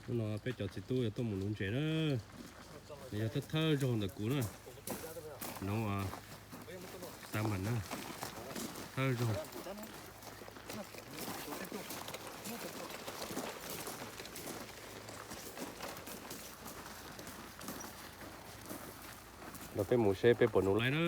Hnub no peb cov txiv tub yuav tuaj mus nuv ntses na. Nws yog thawj thawj zaug ntawm kuv na. Nuv, a, xav mas na, thawj zaug. Los peb mus seb peb puas nuv laib na.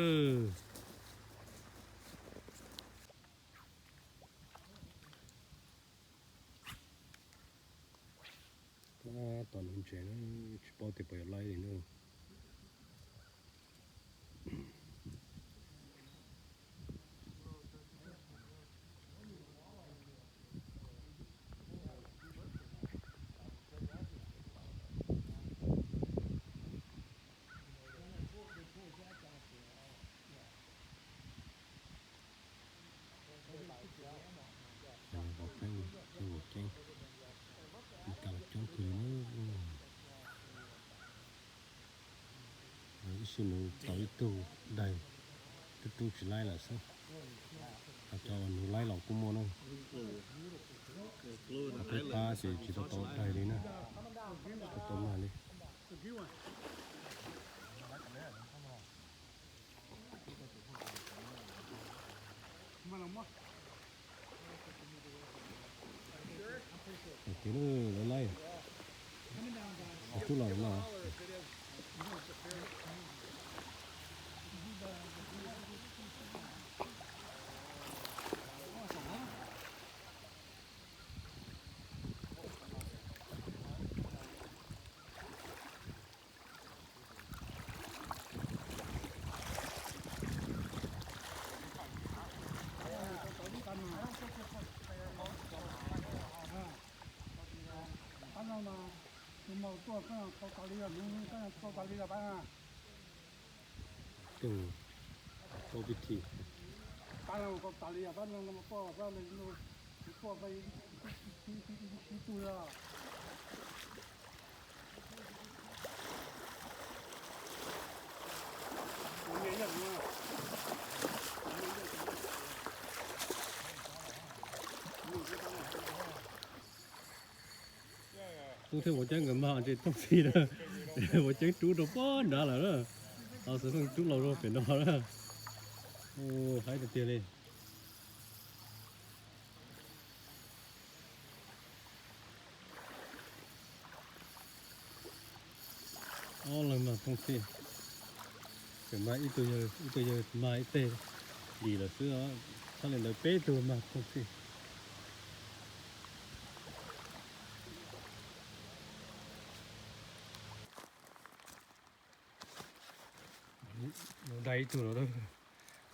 Tab tom nuv ntses na, tsis paub tias puas yuav laib li na. Vauv Ceeb, Vauv Ceeb, mus kawm los coob kawg li na. Ib sij nuv tau ib tug daig, rub rub tsis laib lawm xwb. Ho cov uas nuv laib los kuj muaj na. Ho peb pab ces tsis tau tau daig li na, tsis tau tau mag li. Ces lawv laib, rub los no. Tus, tus pib thi. Pab no mas tau tas li, pab no mas tuaj, pab no tuaj, ib tug yog. Tub thiab Vauv Ceeb nkawd mag ntses tooj txhij na. Vauv Ceeb rub rau pem nrad lawm na. Ho Xwm Xeej rub los rau pem no na. Ua haib tiag tiag li. Ob leeg mag tooj txhij, tseem mag ib tug, ib tug yawg mag ib teg dim lawm xwb os. Txhaj li ntawd peb tug mag tooj txhij. Daig ib tug no,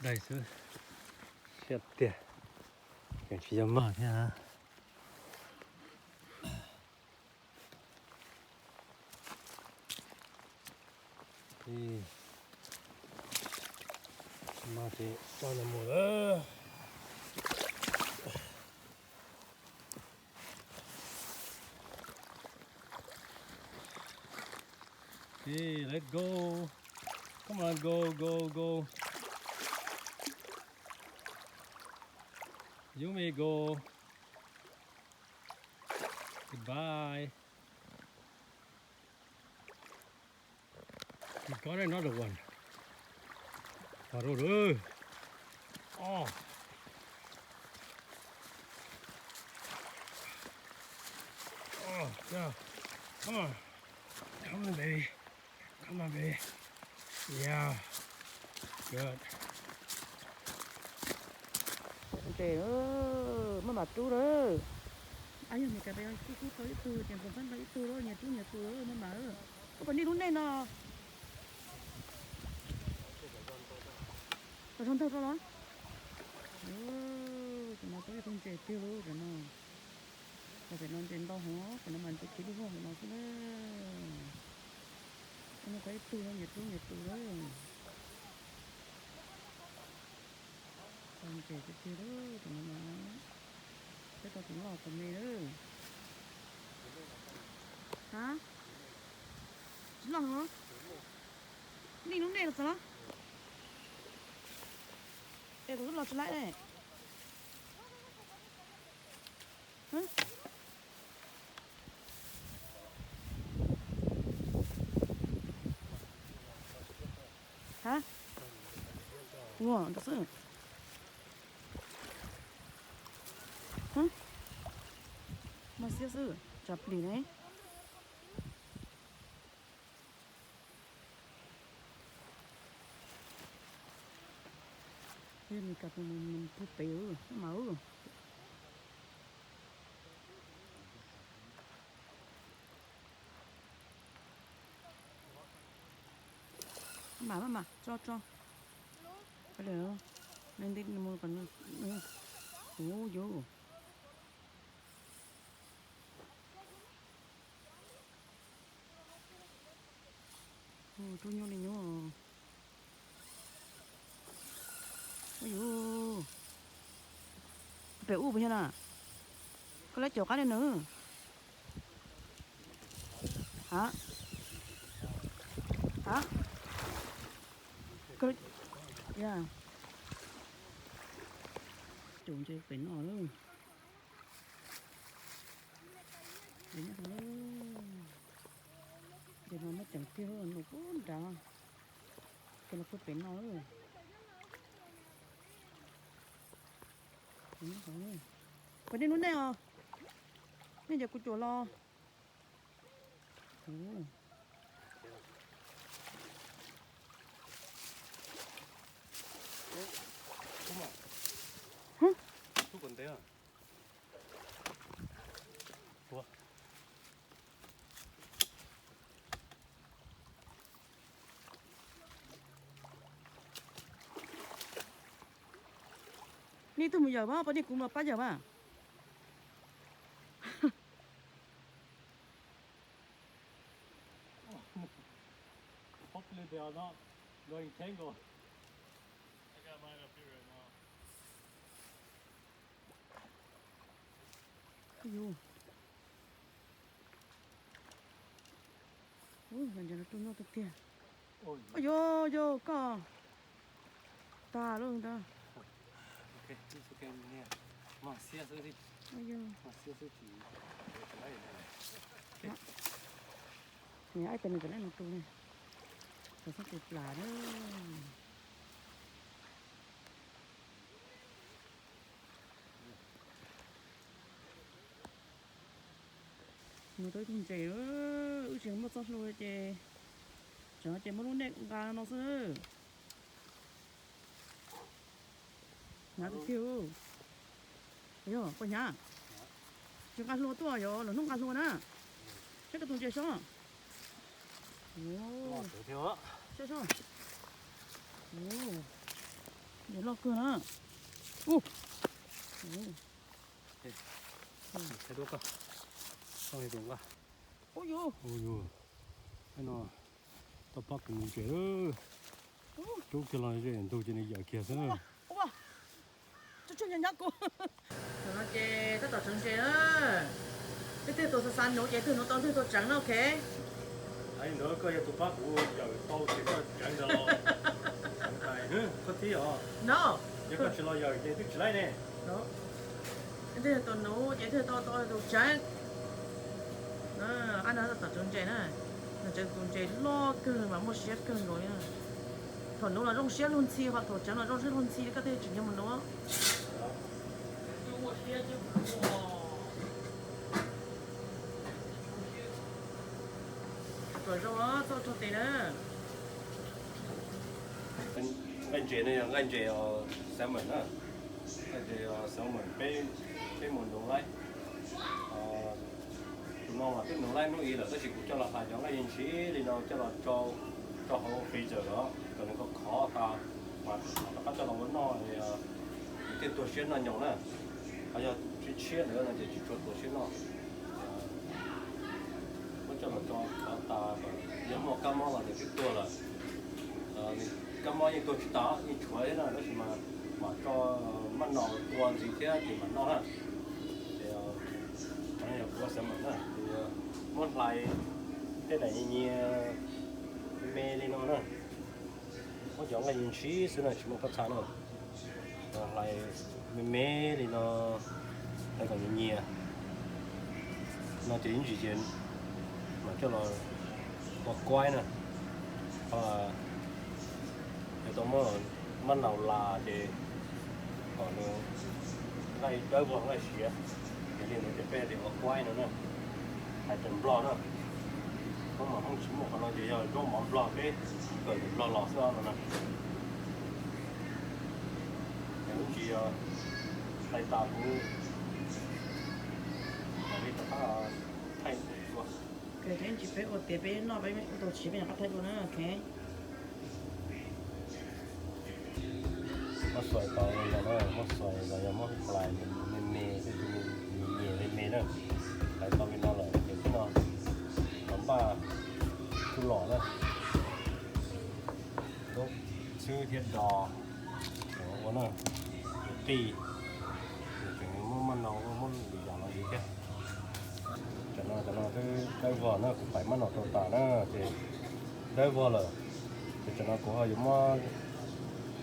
daig xwb, siab tiag, tseem tsis yog mag thiab. Mag ces coj nws mus lawm. Okay, let's go. Come on, go, go, go. You may go. Goodbye. We got another one. Vào rồi. Oh. Oh, yeah. Come on. Come on, baby. Come on, baby. Yeah. Good. Ntses, maj mam rub lawm. Ab, yog nyias kas pes kub kub tau ib tug ces npog txhab tau ib tug lawm, nyias rub nyias tus lawm, maj mam. Koj puas nij lub neej no? Los zog ntag rau los. Tam no tau ib tug ntses tiag lauj, tam no. Los pem no ntses ntau hov, tam no mas ntses kiv lub vog no xwb na. Tam no tau ib tug, nyias rub nyias tus lawm. Tau ntses tiag tiag lawm, tam no mas. Peb tau tus loj tus me lawm. Ha? Tsis loj hov. Nij lub neej los txog los. Es kuv twb los tsis laib ne. Ua nrov xwb. Mas xiab xwb, tsav plis ne. Pug pem mas. Maj mam, maj mam tso tso. Ua li, neb nti mus kom nws, ua yuv. Rub nyuj li nyuj. Ua yuv. Pem ub puas yog na? Koj lawv caum qab li nws. Ha? Ha? Caum ntses pem no lawm. Ntses no muaj ceem tiag, nws puag nrad, ces los puag pem no lawm. Puas nej hnub nej os, nej ncaim kuv cuam los. Nej tuaj mus yawm mas, puas nej kuv mas pab yawm mas. Hopefully they are not going tangled. I got mine up here right now. Ua yuv. Ua, ntses no rub nyuj tiag tiag. Ua yuv, yuv koj. Tag lawm ntag. Ua yuv. Ib tug nws tawm lawm no tus ne. Tawm xab tus plas na. Mus tau ib tug ntses, wb tsis muaj txoj hlua ces, tseem ces muab lub nej nqa no xwb. Hnyav tiag tiag. Yog koj hnyav, tsis nqa hlua tuaj, yog lwm hnub nqa hlua na. Saib koj tus ntses sob. Saib sob. Ntses loj kawg na. Ub, ub, ub, ub, ub, no, tau pab kuv mus ntses. Rub kiag los ze ntug ces nws yawm kiag xwb na. Ua, tsuj tsuj nyob nyob kuv. Thaum no ces tab tom tseev ntses na. Leej twg tus xav xav nuv ces leej twg nuv tau leej twg tus tseev na, ok. Ntawd koj yog tus pab kuv yawm tau ces koj tseev ntawd los. Tseev hais koj thiab os. No, yog koj tsis los yawm ces twb tsis laib ne. Leej twg tus nuv ces leej twg tau tau tus tseev. Ab no tab tom tseev ntses na. Nws tseev tus ntses loj kawg mas muaj siab kawg nkaus li. Thaum nuv los zoo siab luag ntxhi, ho thaum tseev los zoo siab luag ntxhi li, koj thiaj tsim nyog mus nuv. Tuam zoo txoj rog tes na. Nqaij ntses no yog nqaij ntses salmon na. Nqaij ntses salmon peb, peb mus nuv laib. Tus no mas twb nuv laib hnub ib lawm tab sis kuv coj los hlais cov nqaij ntsis li no coj los rau, rau hauv freezer los kom nws khov khov tas, mas rov qab coj los ua noj, nws thiaj tuag siab noj nyoos na. Ho yog tshiab tshiab ntawd no ces tsis tshua tuag siab noj. Muab coj los rau khov tas, yog muaj kab mob los nws twb tuag lawm. Kab mob yeej tuag tsis tas, yeej tshuav thiab na, tab sis mas mam tso, maj no tua ntxiv thiab ces mam noj na. Ces no yog kuv ua xav mam na, muab hlais tej daim nyias nyias me me li no na. Muab cov nqaij ntshiv xwb na, tsis muaj pob txha na. Hlais me me li no, hlais kom nyias nyias no ces ib ntsis ces mam coj los ua kuaib na. Ho yuav tau muab Mab naus las ces kom nws nqaij dawb vog nqaij siav. Yog li ntawd ces peb tias ua kuaib no na, hais tawm Nplog na. Hmoob mas Hmoob tsis muaj qhov no ces yog zaub mov Nplog peb kawm ntawm Nplog los xwb no na. Ces lub tsis yog hais tas kuv li rov qab thaij dua. Tsis peb ua tias peb noj peb ua tau siav peb rov qab thaij dua na. Muab xuas tau los yog na, muab xuas los yog muab hlais me me, me me me me na. Hlais tau li no lawm ces tib no los npaj tub los na, tub txhwb thiab dos ua na, qij, tseem muab maj nau muab lwm yam los li thiab. Tam no tam no twb dawb vog na, kuv faim maj nau rau tas na ces dawb vog lawm. Ces tam no kuv ho yuav,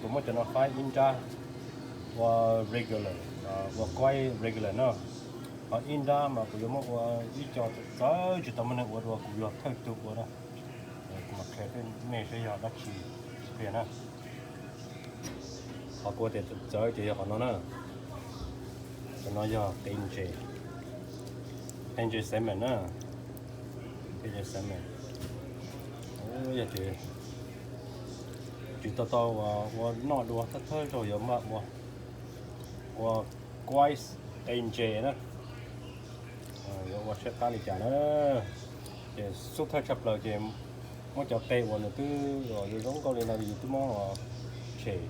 kuv muab cov no faib ib nrab ua regular, ua kuaib regular no. Ho ib nrab mas kuv yuav muab ua ib co txawv tsis tau muaj neeg ua dua, kuv yog thawj tug ua na. Kuv mam qhia nej saib yog dab tsi, qhia na. Qhov kuv tias txawv ces yog qhov no na. Qhov no yog qe ntses, qe ntses salmon na, qe ntses salmon. Yog tias tsis tau tau ua noj dua, thawj thawj zaug yuav maj ua, ua kuaib qe ntses na. Yuav ua saib qab li cas na. Ces xub thawj tshaj plaws ces muab cov qe uas nws twb zoo nkauj li no yus twb muab tshem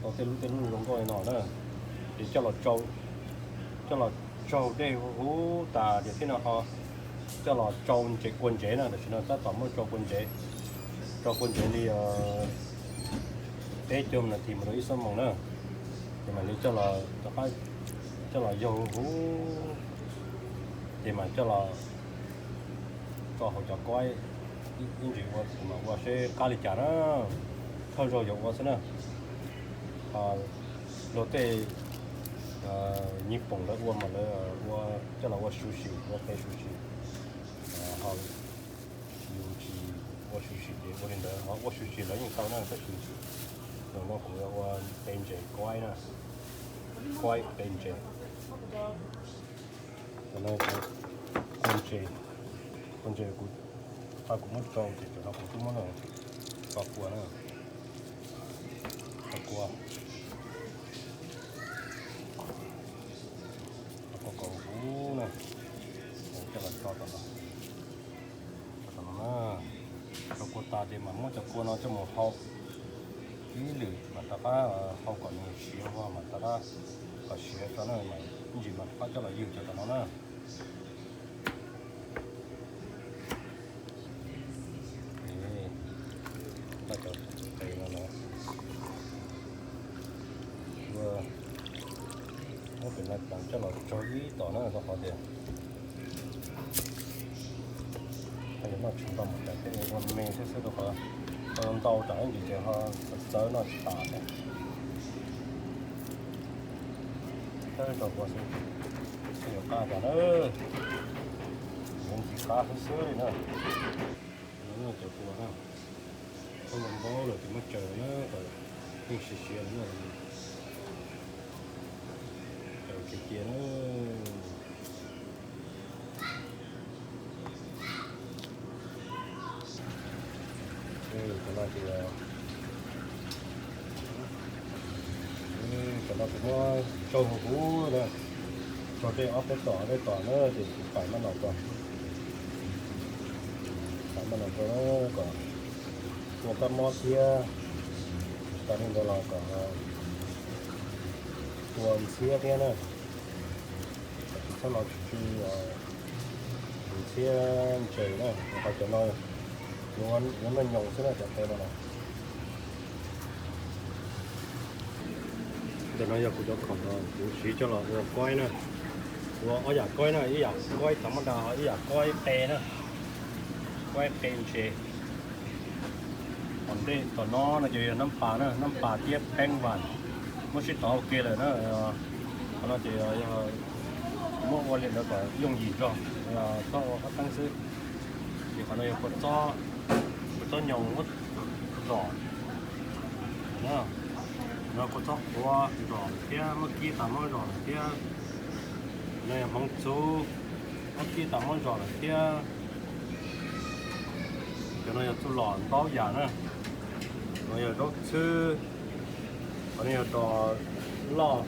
tau tej lub tej lub zoo nkauj li no na, ces coj los, coj los tsaug dej huv huv tas ces thiab no ho coj los tsau ntses kua ntsev na. Tam sim no tab tom muab tsau kua ntsev, tsau kua ntsev li peb caug nas this mus rau ib xuab moos na, ces mam li coj los, coj los yaug huv, ces mam coj los tso hauv cov kuaib ib ntsis ua, mam ua seb qab li cas na. Thawj zaug yuav ua xwb na. Luag tej Nyij Pooj lawv ua mas lawv ua coj los ua sushi, ua qe sushi. Ho yus tsis ua sushi ces ua li ntawd, ho ua sushi lawv yeej tau na, tab sis zaum no kuv ua qe ntses kuaib na, kuaib qe ntses. Cov no kuv, kuv ntses, kuv ntses kuv, tau kuv muab tsau ces cov no kuv twb muab los tso kua na, tso kua, tso kua kom huv na, coj los tso tom no, tso tom no na. Tso kua tas ces mam muab cov kua no coj mus hau ib lwm mas rov qab hau kom nws siav vog mas rov qab kom siav tso na, ib ntsis mas rov qab coj los ywg cov tom no na. Npaj cov qe no na, muab pem no coj los tsaug ib tom na rau qhov tias noj tsis tau mus cas thiab, ua me thiab xwb rau qhov ntau tsam ib ntsis ces ho txawv noj tsis tas thiab. Tab rau ua xwb, yuav qab cas na, yuav ntxim qab xwb xwb li na. Cov kua na, txhob npau lawm ces muab tsaws na, kom yeej siav siav na, tsaws kiag cia na. Cov no ces, cov no kuv muab tsaug huv huv na, tsaug dej ob peb tom ob peb tom na ces kuv faim maj nau rau, faim maj nau rau kom tua kab mob thiab, tsis tas li ntawd los kom tua ntxhiab thiab na. Tsis txhob los tsw tsw ntxhiab ntses na, qhov cov no yuav noj nyoos xwb na cov qe no na. Ntawm no yog kuv cov khoom no kuv siv coj los ua kuaib na, ua ob yam kuaib na, ib yam kuaib thav mab da, ib yam kuaib qe na, kuaib qe ntses. Tom ntej tom no no ces yog nab pas na, nab pas thiab peeb vas muab sib tov ua ke lawm na. Qhov no ces yog muab ua li ntawd kom yooj yim zog, txhob ua qab teeb xwb. Ces qhov no yog kua txob nyoos muab zom na. No kua txob qhuav zom lawm thiab, muab kib tas muab zom lawm thiab. No yog hmoov txhuv, muab kib tas muab zom lawm thiab. Cov no yog txuj lom ntau yam na. No yog zaub txhwb, qhov no yog dos loj,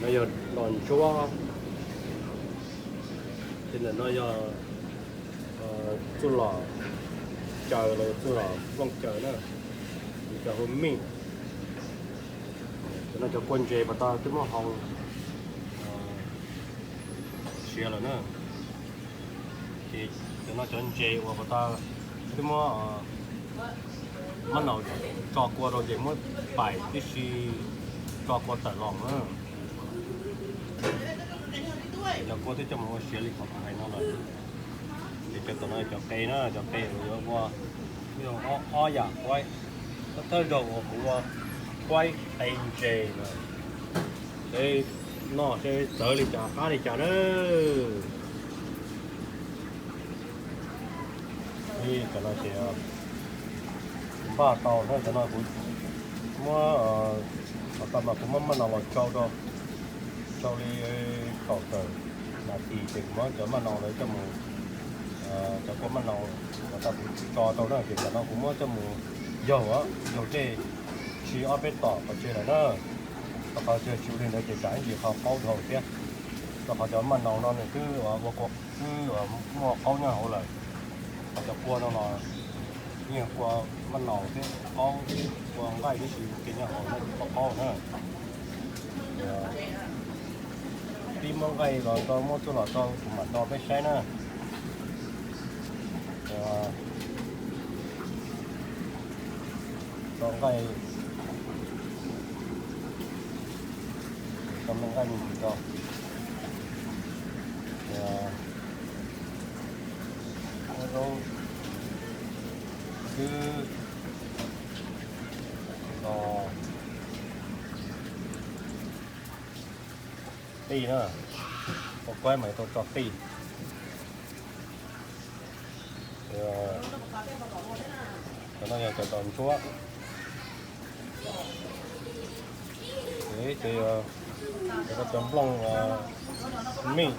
no yog dos ntsuab, ces ntawm no yog txuj lom caws los yog txuj lom nplooj caws na, cov hu mij. Cov no cov kua ntses pas tas twb muab hau siav lawm na. Ces cov no cov ntses uas pas tas twb muab mab naus tso kua rau ces muab paim tib si tso kua tawm los na. Cov kua twb coj mus ua siav li qhov kuv hais no lawm. Ces cov tom no cov qe na, cov qe uas yuav ua ob yam quaib. Thawj thawj zaug uas kuv ua quaib qe ntses na, seb noj seb txawv li cas qab li cas na. Cov no ces npaj tau na, cov no kuv muab, tau mas kuv muab maj naus los tsau rau, tsau li kaum tawm nas this ces kuv muab cov maj naus ntawd coj mus, cov kua maj naus uas tau kuv tso rau na ces cov no kuv muab coj mus yaug, yaug dej tsis ob peb tom pov tseg lawm na. Rau qhov tsis li ntawd ces tsam ib ntsis ho qaub dhau thiab. Rau qhov cov maj naus no nws twb ua kua, twb muaj qaub nyob hauv lawm. Ho cov kua no los yeej kua maj naus thiab qaub, kua nqaij tib si ua ke nyob hauv no qaub qaub na. Pib muab nqaij los rau, muab txuj lom rau kuv mam do peb saib na. Rau nqaij, rau me nqaij me ntsis rau. Muab zaub xwb, tso qij na, ua kuaib mas tau tso qij. Cov no yog cov dos ntsuab. Ces cov nplooj mij.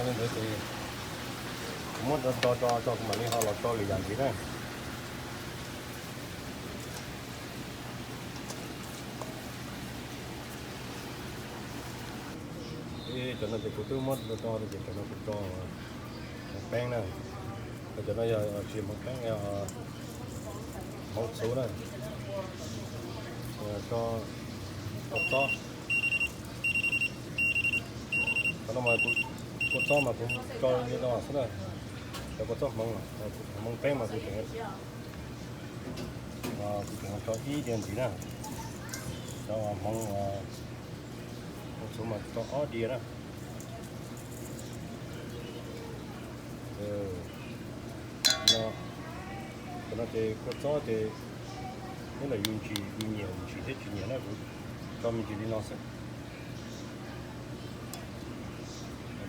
Li ntawd ces kuv muab do do tso kuv mam li ho los tso lwm yam ntxiv na. Cov no ces kuv twb muab do do ces cov no kuv tso hmoov peeb na. Cov no yog tsis hmoov peeb, hmoov txhuv na. Tso kua txob. Qhov no mas kua txob mas kuv tso li no xwb na. Cov kua txob hmoov, hmoov peeb mas kuv tseem, kuv tseem tso ib diav ntxiv na. Cov hmoov, hmoov txhuv mas tso ob diav na. Cov no ces kua txob ces nyob ntawm yus ntsim, yus nyiam ntsim thiab tsis nyiam na, kuv tso me ntsis li no xwb.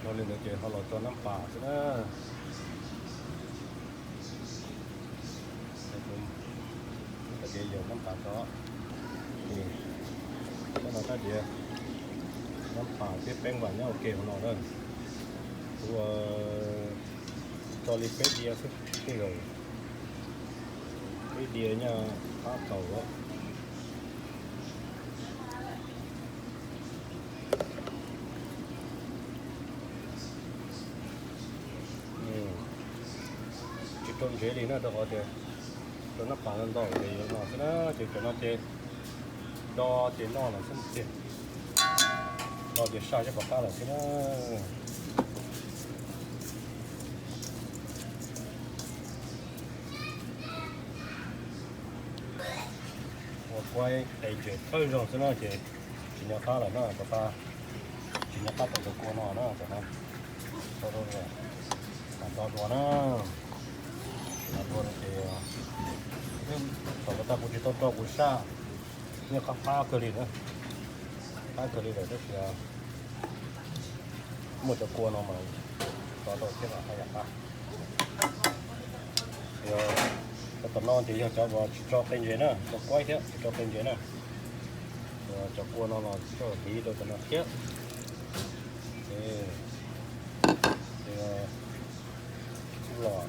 Dhau li ntawd ces ho los tso nab pas xwb na. Ces yog nab pas tso, ces no tab diav, nab pas thiab peeb vam nyob ua ke hauv no na. Kuv tso li peb diav xwb, tej zaum peb diav nyaj qab tau. Tsis rau ntsev li na, rau qhov tias rau nab pas no ntau ces yuav no xwb na, ces cov no ces do ces noj lawm xwb tiag, do ces saj seb puas qab lawm xwb na. Ua kuaib qe ntses thawj zaug xwb na ces tsis nco qab lawm na, tsis nco qab tau cov kua no na, tam no do dua na, do dua ces thaum tas kuv tsis tau rau kuv saj, yeej qab qab kawg li na, qab kawg li lawm tab sis Muaj cov kua no mas rov rau thiab mas haj yam qab. Cov tom no ces yog cov uas tsis tso qe ntses na, cov kuaib thiab tsis tso qe ntses na. Cov kua no los txawj hliv rau cov no thiab. Ces los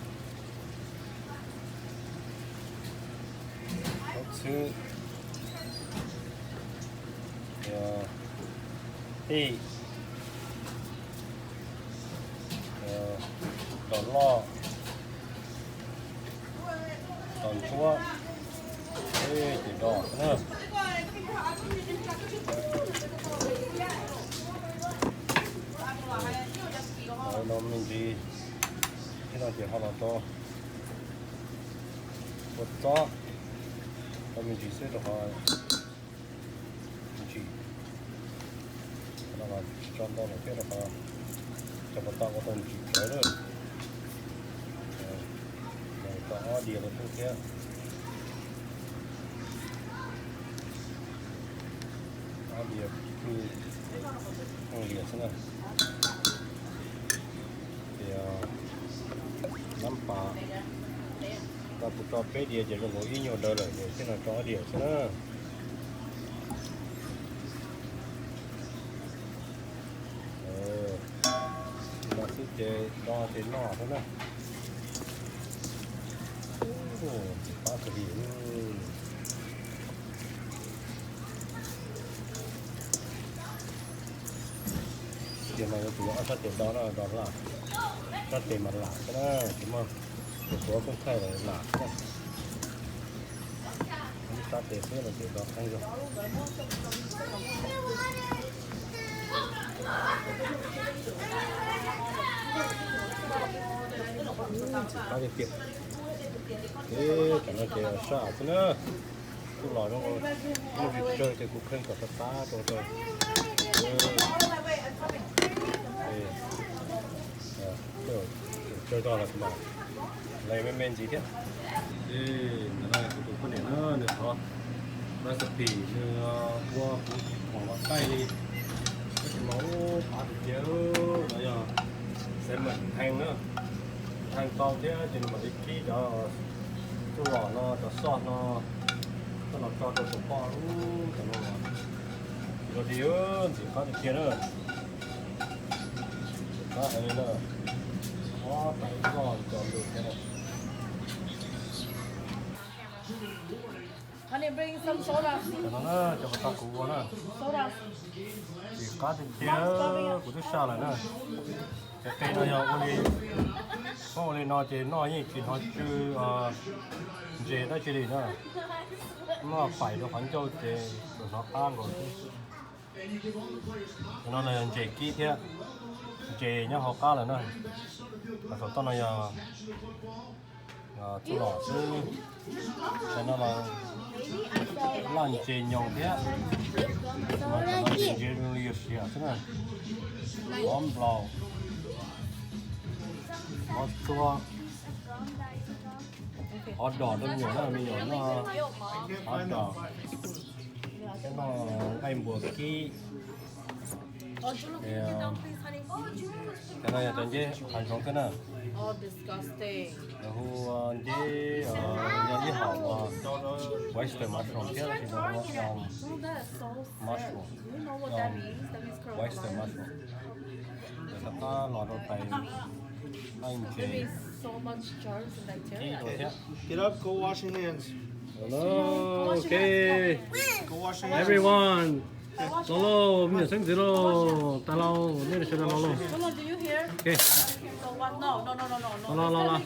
zaub txhwb, tij, dos loj, dos ntsuab, ces dos na. No me ntsis, thiab no ces ho los rau kua txob, rau me ntsis xwb rau qhov ntsim. Qhov no los tsis tso ntau lawm thiab rau qhov cov puas tau ua tau ntsim tsawv lawm. Tso ob diav rau xwb thiab. Ob diav pw, liam xwb na. Ces nab pas, tau kuv tso peb diav ces zoo nkaus ib nyuag daws lawm ces thiaj no tso ob diav xwb na. Mas xwb ces do ces noj xwb na. Ntxim qab tiag li. Tiag mas yuav tsum yog ob sab tes do no do lam, sab tes mas lam xwb na, tsis muaj tus tuav koj thaij los lam xwb na. Ib sab tes xwb no ces do qeeb zog. Ntxim qab tiag tiag. Tam no ces sab xwb na. Kuj los zoo, muaj vij tsawg ces kuv kheej kom tag tag rau rau. Tsawg zog los kuv mam hlais me me ntsis thiab. Ntawm no kuv tus poj niam na, nws thov recipe, nws ua kuv tsis khoom los thaij li. Tab sis mas ub, qab tiag tiag, no yog xeem heev na, heev tau thiab ces nws mam li kib cov txuj lom no, cov sauce no coj los tso rau saum poj ub, cov no los zoo li ntxim qab tiag tiag na. Ntxim qab heev li na. Ob tais loj cov lus thiab na. Honey, bring some soda. Cov no na, cov uas tau kuv ua na. Soda. Ntxim qab tiag tiag, kuv twb saj lawm na. Cov qe no yog ua li, koj ua li no ces noj yeej tsis hnov tsw ntses dab tsi li na. Noj pais rau qhov ncauj ces hnov qab nkaus xwb. Cov no yog ntses kib thiab, ntses nyob hauv qab lawm na. Saum toj no yog txuj lom xwb. Tam no mas laj ntses nyoos thiab. Mas tam no ces ntses zoo li yog siav xwb na. Hov nplaum, hov txua, hov dos rau me nyuam na, me nyuam noj hov dos. Cov no nqaij npua kib. Cov no yog cov nceb hav zoov xwb na. Lawv hu nceb, yog ib hom uas oyster mushroom thiab, tab sis lawv hu mushroom, oyster mushroom. Lawv rov qab los rau tais nqaij ntses kib rau thiab. Get up, go wash your hands. Hello, okay. Go wash your hands. Everyone. Los lauj, me nyuam xeeb ntxwv lauj, tas lauj, nej sawv daws los lauj. Okay. Los, los, los.